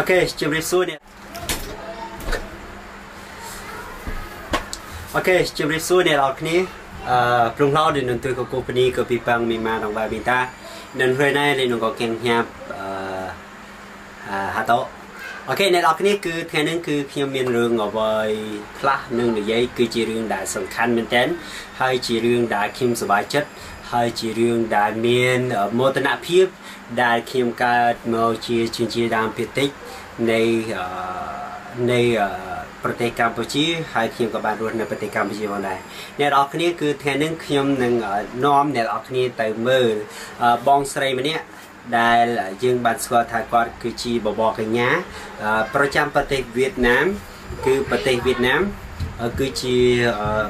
OK ជម្រាបសួរអ្នក OK ជម្រាបសួរអ្នកនរគ្នាព្រុងឡោដែលនឹងជួយកកូបនីក៏ពីប៉ាំងមីម៉ាដងបាយមីតានឹងហើយណែនឹងក៏គៀងញ៉ាប់ហាតោ OK អ្នកនរគ្នាគឺថ្ងៃនេះគឺខ្ញុំមានរឿងអ្វីខ្លះនឹងនិយាយគឺជារឿងដែលសំខាន់មែនទែនហើយជារឿងដែលខ្ញុំសប្បាយចិត្តហើយជារឿងដែលមានមោទនភាពដែលខ្ញុំកើតមកជាជនជាតិដើមភាគតិចនៃប្រទេសកម្ពុជាហើយខ្ញុំក៏បានរស់នៅប្រទេសកម្ពុជាផងដែរអ្នកនរគ្នាគឺថ្ងៃនេះខ្ញុំនឹងនាំអ្នកនរគ្នាទៅមើលបងស្រីម្នាក់ដែលយើងបានស្គាល់ថាគាត់គឺជាបបរកញ្ញាប្រចាំប្រទេសវៀតណាមគឺប្រទេសវៀតណាមគឺជា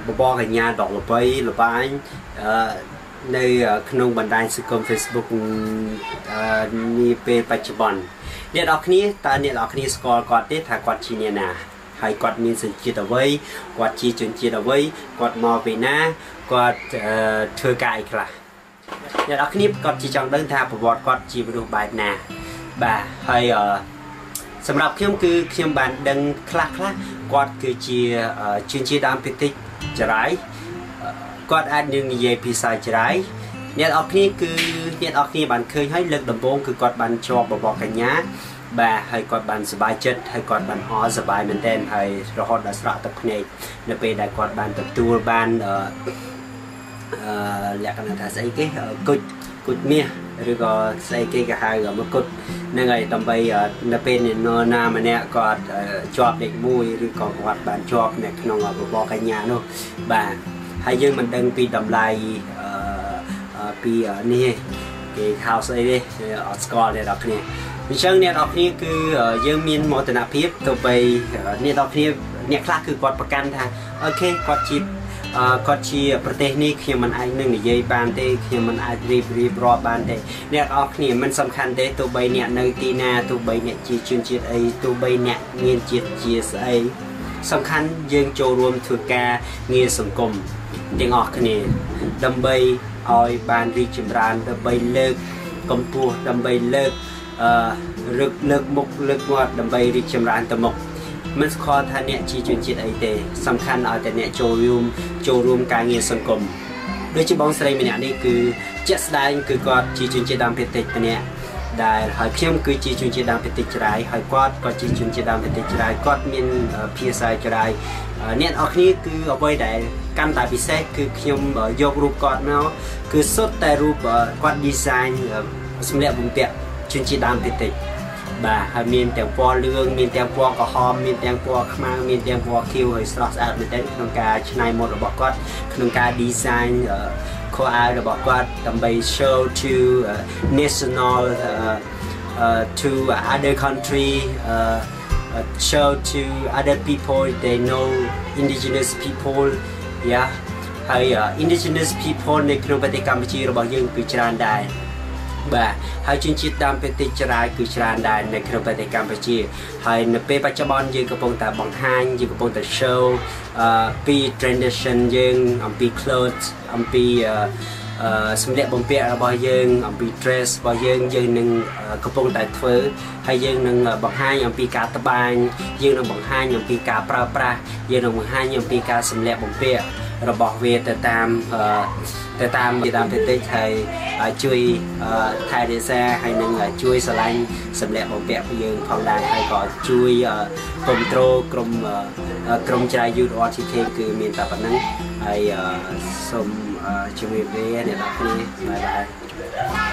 បបរកញ្ញាដ៏ល្បីល្បាញនៅក្នុងបណ្ដាញសង្គម Facebook នាពេលបច្ចុប្បន្នអ្នកនរគ្នាតើអ្នកនរគ្នាស្គាល់គាត់ទេថាគាត់ជាអ្នកណាហើយគាត់មានសញ្ជាតិអ្វីគាត់ជាជនជាតិអ្វីគាត់មកពីណាគាត់ធ្វើការអីខ្លះអ្នកនរគ្នាគាត់ជាចង់ដឹងថាប្រវត្តិគាត់ជាមនុស្សបែបណាបាទហើយសម្រាប់ខ្ញុំគឺខ្ញុំបានដឹងខ្លះខ្លះគាត់គឺជាជនជាតិដើមភាគតិចចរាយគាត់អាចនឹងនិយាយភាសាចរាយអ្នកនរគ្នាគឺអ្នកនរគ្នាបានឃើញហើយលើកដំបូងគឺគាត់បានជាប់បបរកញ្ញាបាទហើយគាត់បានសប្បាយចិត្តហើយគាត់បានអរសប្បាយមែនទែនហើយរហូតដល់ស្រក់ទឹកភ្នែកនៅពេលដែលគាត់បានទទួលបានលក្ខណៈថាស្អីគេគុជមាសឬក៏ស្អីគេគេហៅមកុដហ្នឹងហើយដើម្បីនៅពេលណាម្នាក់គាត់ជាប់លេខ1ឬក៏គាត់បានជាប់នៅក្នុងបបរកញ្ញានោះបាទហើយយើងមិនដឹងពីតម្លៃពីនេះគេហៅស្អីទេអត់ស្គាល់ទេដល់គ្នាអញ្ចឹងអ្នកនរគ្នាគឺយើងមានមោទនភាពទៅបីអ្នកនរគ្នាអ្នកខ្លះគឺគាត់ប្រកាន់ថា OK គាត់ជាប្រទេសនេះខ្ញុំមិនអាចនឹងនិយាយបានទេខ្ញុំមិនអាចរៀបរាប់បានទេអ្នកនរគ្នាមិនសំខាន់ទេទោះបីអ្នកនៅទីណាទោះបីអ្នកជាជនជាតិអីទោះបីអ្នកមានជាតិជាស្អីសំខាន់យើងចូលរួមធ្វើការងារសង្គមទាំងអស់គ្នាដើម្បីឲ្យបានរីកចម្រើនដើម្បីលើកកម្ពស់ដើម្បីលើកលើកមុខលើកមាត់ដើម្បីរីកចម្រើនទៅមុខមិនស្គាល់ថាអ្នកជាជនជាតិអីទេសំខាន់ឲ្យតែអ្នកចូលរួមការងារសង្គមដូចជាបងស្រីម្នាក់នេះគឺជាក់ស្ដែងគឺគាត់ជាជនជាតិដើមភាគតិចម្នាក់ដែលហើយខ្ញុំគឺជាជនជាតិដើមភាគតិចចរាយហើយគាត់ក៏ជាជនជាតិដើមភាគតិចចរាយគាត់មានភាសាចរាយអ្នកនរគ្នាគឺអ្វីដែលកាន់តែពិសេសគឺខ្ញុំយករូបគាត់មកគឺសុទ្ធតែរូបគាត់ design សម្លៀកបំពាក់ជនជាតិដើមភាគតិចបាទហើយមានទាំងពណ៌លឿងមានទាំងពណ៌ក្រហមមានទាំងពណ៌ខ្មៅមានទាំងពណ៌ខៀវហើយស្រស់ស្អាតមែនទែនក្នុងការច្នៃម៉ូដរបស់គាត់ក្នុងការ design ខោអាវរបស់គាត់ដើម្បី show to national to other country show to other people they know indigenous people yeah ហើយ indigenous people នៅក្នុងប្រទេសកម្ពុជារបស់យើងគឺច្រើនដែរបាទហើយជនជាតិដើមភាគតិចចរាយគឺច្រើនដែរនៅក្នុងប្រទេសកម្ពុជាហើយនៅពេលបច្ចុប្បន្នយើងកំពុងតែបង្ហាញយើងកំពុងតែ show ពី tradition យើងអំពី clothes អំពីសម្លៀកបំពាក់របស់យើងអំពី dress របស់យើងយើងនឹងកំពុងតែធ្វើហើយយើងនឹងបង្ហាញអំពីការត្បាញយើងនឹងបង្ហាញអំពីការប្រើប្រាស់យើងនឹងបង្ហាញអំពីការសម្លៀកបំពាក់របស់វាទៅតាមតាមភាគតិចហើយជួយថែរក្សាហើយនឹងជួយស្រឡាញ់សម្លៀកបំពាក់យើងផងដែរហើយក៏ជួយគ្រប់គ្រងក្រុមច្រាយ Youth RTK គឺមានតែប៉ុណ្្នឹងហើយសូមជម្រាបលាអ្នកនរគ្នាបាយបាយ។